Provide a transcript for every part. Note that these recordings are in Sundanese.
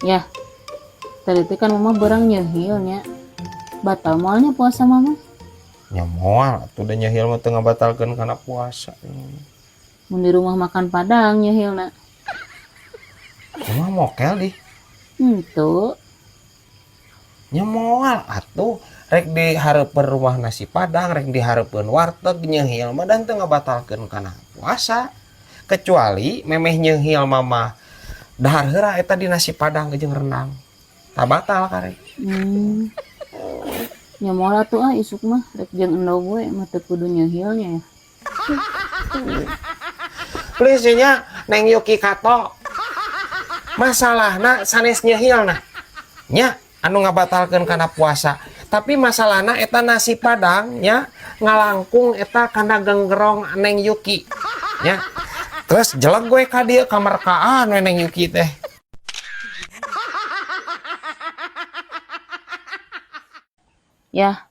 Ya, tadi teh kan mama berang nyehil nya. Batal moalnya puasa mama. Nya moal atuh da nyehil mah teu ngabatalkeun kana puasa. Mun di rumah makan padang nyehilna. Mama mokel di. Henteu. Nya moal atuh rek dihareupeun rumah nasi padang, rek dihareupeun warteg nyehil mah dan teu ngabatalkeun kana puasa. Kecuali memeh nyehil mama dahar heula eta di nasi padang jeung rendang. Tah batal karek. Nya moal atuh ah isuk mah rek jeung endog we mah teu kudu nyehilnya ya. Please nya Neng Yuki Kato. Masalahna sanes nyehilna. Nya anu ngabatalkeun kana puasa. Tapi masalahna eta nasi padang nya ngalangkung eta kana genggerong Neng Yuki. Nya. Terus jelek gue ka dieu kamerkaan we Neng Yuki teh. Ya.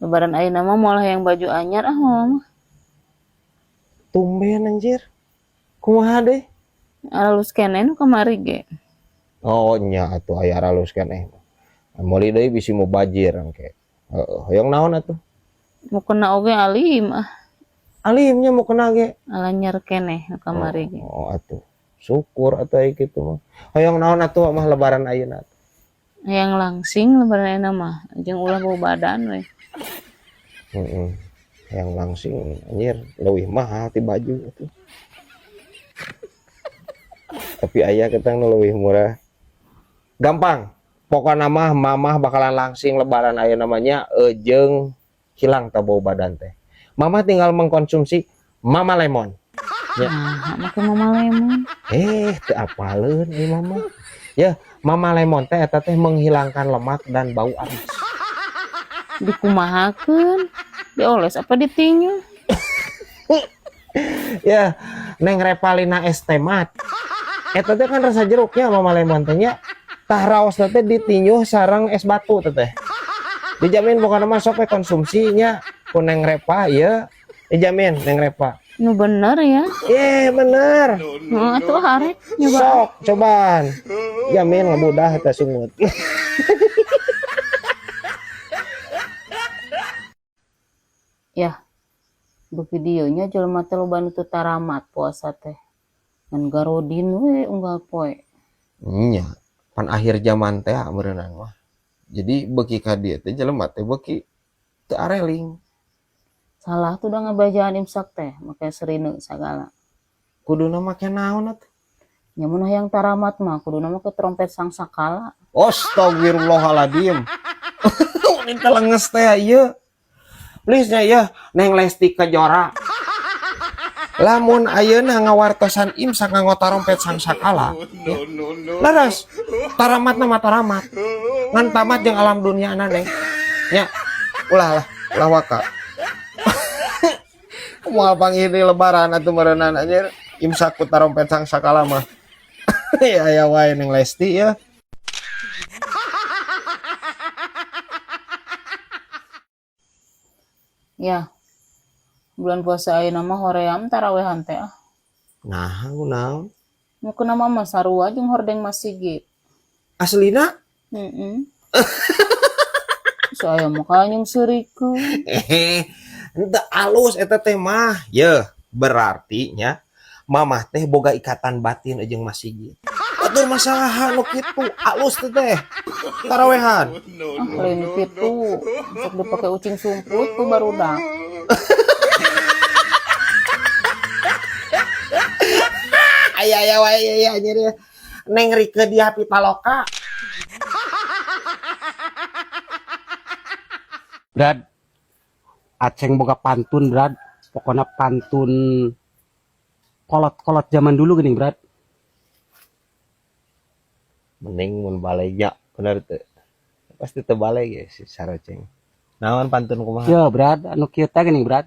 Lebaran ayeuna mah moal hayang baju anyar ah mama mah. Tumben anjir. Kumaha deui? Alus keneh nu kamari ge. Oh nya atuh aya alus keneh. Meuli deui bisi mubajir engke. Heeh, hoyong naon atuh? Mukena oge alim ah. Alimnya mukena ge. Alanyar keneh nu kamari ge. Oh atuh. Syukur atuh aya kitu mah. Hoyong naon atuh mah lebaran ayeuna? Hayang langsing lebaran ayeuna mah jeung ulah bau badan we. Heeh. Hayang langsing anjir leuwih mahal ti baju atuh. Tapi aya ketang nu leuwih murah. Gampang. Pokona mah mamah bakalan langsing lebaran ayeuna mah nya jeung hilang ta bau badan teh. Mama tinggal mengkonsumsi Mama Lemon. Ya. Nah, make Mama Lemon. Teu apaleun ieu mama. Ya, Mama Lemon teh eta teh menghilangkan lemak dan bau amis. Dikumahakeun? Dioles apa ditinju? Ya, Neng Repalina es temat. Eta teh kan rasa jeruknya Mama Lemon teh nya. Tah raosna teh ditinjuh sareng es batu teh teh. Dijamin pokona mah sok we konsumsinya ku Neng Repa ieu. Dijamin Neng Repa. Nu bener ya? Bener. Heeh, atuh arek nyoba. Sok, cobaan. Jamin ngabudah eta sungut. Ya. Beuki dieu nya jelema teh loba nu teu taramat puasa teh. Ngan garodin we unggal poe. Nya, pan akhir zaman teh meureunang mah. Jadi beuki ka dieu teh jelema teh beuki teu areling. Salah tuh udah ngabajaan imsak teh, make serine sagala. Kuduna make naon atuh? Nya mun hayang taramat mah kuduna make trompet sangsakala. Astagfirullahaladzim. Ini telenges teh ieu. Please nya ya, Neng Lesti Kejora. Lamun ayeuna ngawartosan imsak nganggo tarompet sangsakala. Ya. Laras, taramatna mah taramat. Ngan tamat jeung alam dunia na Neng. Nya, ulah lah, ulah waka. Moal panggih di lebaran atuh meureunana anjir imsak ku tarompet sangsakala mah. Ya aya wae Neng Lesti ya. Ya. Bulan puasa ayeuna mah hoream tarawehan teh ah. Nah, kunaon? Mukena mah sarua jeung hordeng masjid. Aslina? Heeh. Saya mah kanyang seurikeun. Henteu alus eta teh mah. Yeuh, berarti nya mamah teh boga ikatan batin jeung masjid. Batur masalah nu kitu alus teh teh. Tarawehan. Ah, lain kitu. Sok dipake ucing sumput ku barudak. Aya aya wae aya anjir ya. Neng Rike Diah Pitaloka. Brad, Aceng boga pantun Brad, pokoknya pantun kolot-kolot zaman dulu gini Brad. Mending mun balegnya, bener teu? Pasti teu baleg ya si Saroceng. Naon pantun kumaha? Ya Brad, anu kieu teh gini Brad.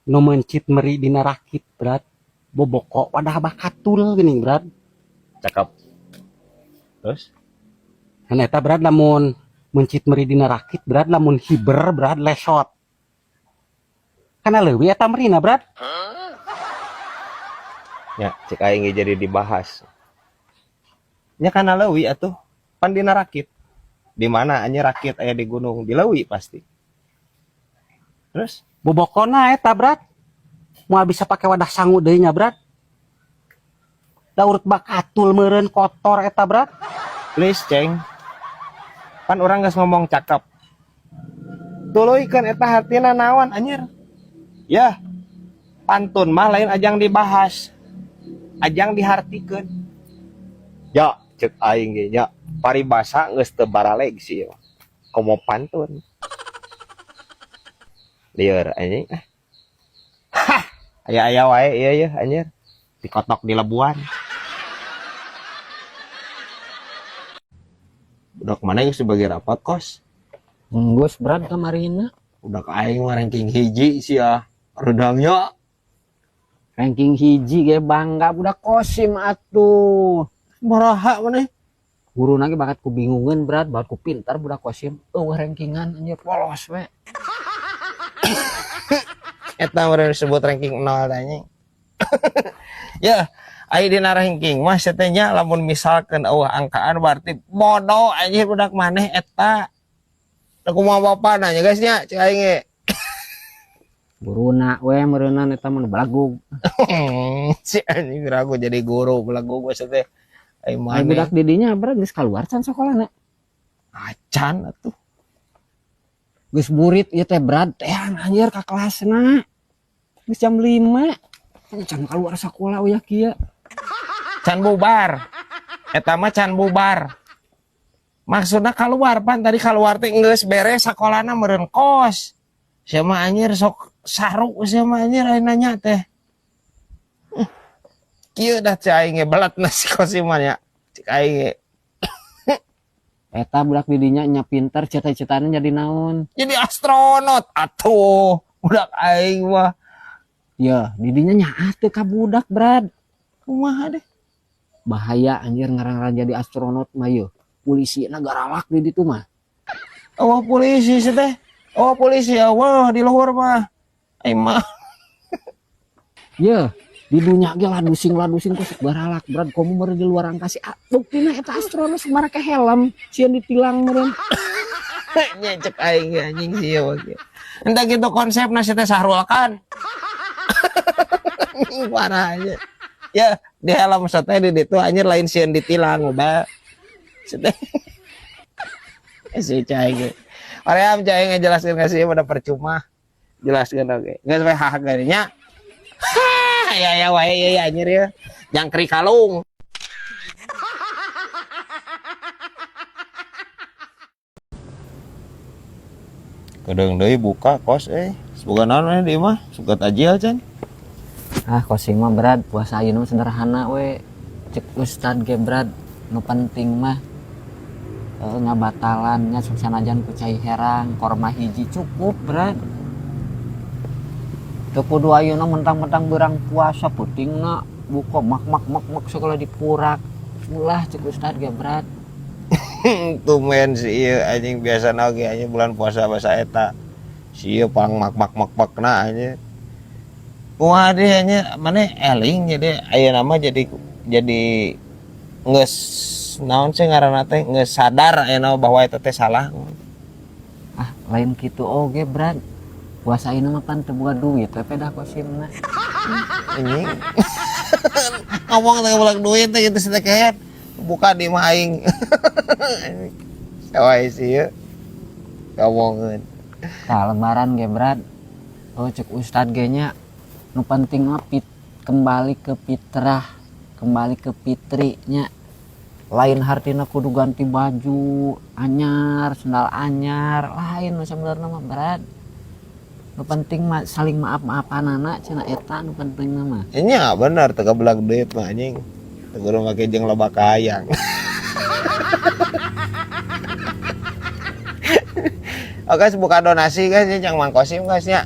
Nu mencit meri dina rakit Brad. Boboko wadah bakatul gini Brad. Cakep. Terus? Nah, eta Brad lamun mencit meri dina rakit Brad, lamun hiber Brad lesot. Kana leuwih eta merina Brad. Ya, cek aing ge jadi dibahas. Nya kana leuwi atuh. Pan dina rakit. Di mana anjir rakit aya di gunung, di leuwi pasti. Terus Bobokona eta Brad. Moal bisa pake wadah sangu deui nya Brad. Da urut bakatul meureun kotor eta Brad. Please ceng. Pan urang geus ngomong cakep. Tuluykeun eta hartina naon anjir. Ya. Pantun mah lain ajang dibahas. Ajang dihartikeun. Ya, cek aing ge nya. Paribasa geus teu baraleg sih. Komo pantun. Lieur anjing. Hah, aya-aya wae ieu yeuh anjir. Dikotok di lebuan. Budak mana geus dibagi rapat kos? Geus Brad kamarina. Budak aing mah ranking hiji sih ya. Redangnya Ranking hiji ge bangga budak Kosim atuh. Baraha maneh. Guru nage bakat ku bingungeun Brad, bakat ku pintar budak Kosim. Eueuh rankingan anjir polos we. Eta meureun disebut ranking 0 teh anjing. Ya, aya dina ranking mah sia teh nya lamun misalkeun eueuh angkaan berarti bodoh anjir budak maneh eta. Da kumaha bapana nya guys nya cek aing ge. Guruna we meureunnan eta mah nu belagug. Si anjing ragu jadi guru belagug we teh. Ai Ai maneh. budak di dinya Brad geus kaluar can sakolana. Acan atuh. Geus burit ieu teh Brad teang anjir ka kelasna. Geus jam 5. Can keluar sakola uya kieu. Can bubar. Eta mah can bubar. Maksudna keluar pan tadi keluar teh geus beres sakolana meureun kos. Sia mah anjir sok saru sia mah anjir aya nanya teh. Kieu dah cai aing ge belat nasi Kosim mah nya. Cek aing ge. Eta budak di dinya nya pinter cita-citana jadi naon? Jadi astronot atuh budak aing mah. Ya, di dinya nyaah teu ka budak Brad. Kumaha deh? Bahaya anjir ngarang-ngarang jadi astronot mah yeuh. Polisi na garalak di ditu mah. Oh polisi sih teh. Oh polisi eueuh di luhur mah. Aing mah. Yeuh, di dunya ge ladusing-ladusing ku sok garalak Brad komo meureun di luar angkasa. Ah, buktina eta astronot sok marake helm, sieun ditilang meureun. Nya cek aing ge anjing sih ieu mah. Entah gitu konsepna si teh Sahrul kan. Parah aja. Ya, di helm sate di ditu anjir lain sieun ditilang udah. Sate. Si cai ge. Oream cai ngejelaskeun ka si pada percuma. Jelaskeun oge. Geus we hah ge nya. Hah, ya ya wae ya, ya anjir ya. Jangkrik kalung. Kedeung deui buka kos euy. Semoga naon we di imah, suka tajil can. Ah, Kosim mah Brad, puasa ayeuna mah sederhana we. Cek ustad ge Brad, nu penting mah ngabatalan nya sok sanajan ku cai herang, korma hiji cukup Brad. Teu kudu ayeuna mentang-mentang beurang puasa peutingna buka mak mak mak mak segala dipurak. Ulah cek ustad ge Brad. Tumben si ieu anjing biasana oge anjing bulan puasa basa eta. Si ieu pang mak mak mak makna anjing. Kumaha deh anjing maneh eling jadi ayeuna mah jadi geus naon sih ngaranna teh geus sadar ayeuna bahwa eta teh salah. Ah, lain kitu oge Brad. Puasa ayeuna mah pan teu boga duit we pedah Kosimna. Anjing. Ngomong teh boga duit teh kitu teh kehet. Buka di mah aing. Sawae sih ieu. Ngomongkeun. Tah lebaran ge Brad. Oh cek ustad ge nya nu penting mah kembali ke fitrah, kembali ke fitrinya. Lain hartina kudu ganti baju anyar, sendal anyar, lain nu sebenarnya mah Brad. Nu penting mah saling maaf-maafanana cenah eta nu penting mah. Nya bener teu kabelag duit mah anjing. Teu kudu make jeung loba kahayang. Oke, guys, buka donasi guys, ini jang Mang Kosim guys nya.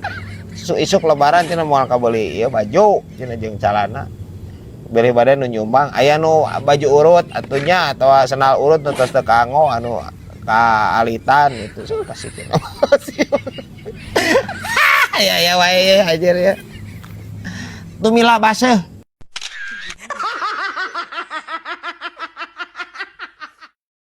Isuk lebaran cenah moal kabeli ieu baju cenah jeung calana. Beli badan nu nyumbang, aya nu baju urut atunya atawa sendal urut nu tos teu kaanggo anu kaalitan itu sok pasti cenah. Ya ya wae ya anjir ya. Tumila baseuh.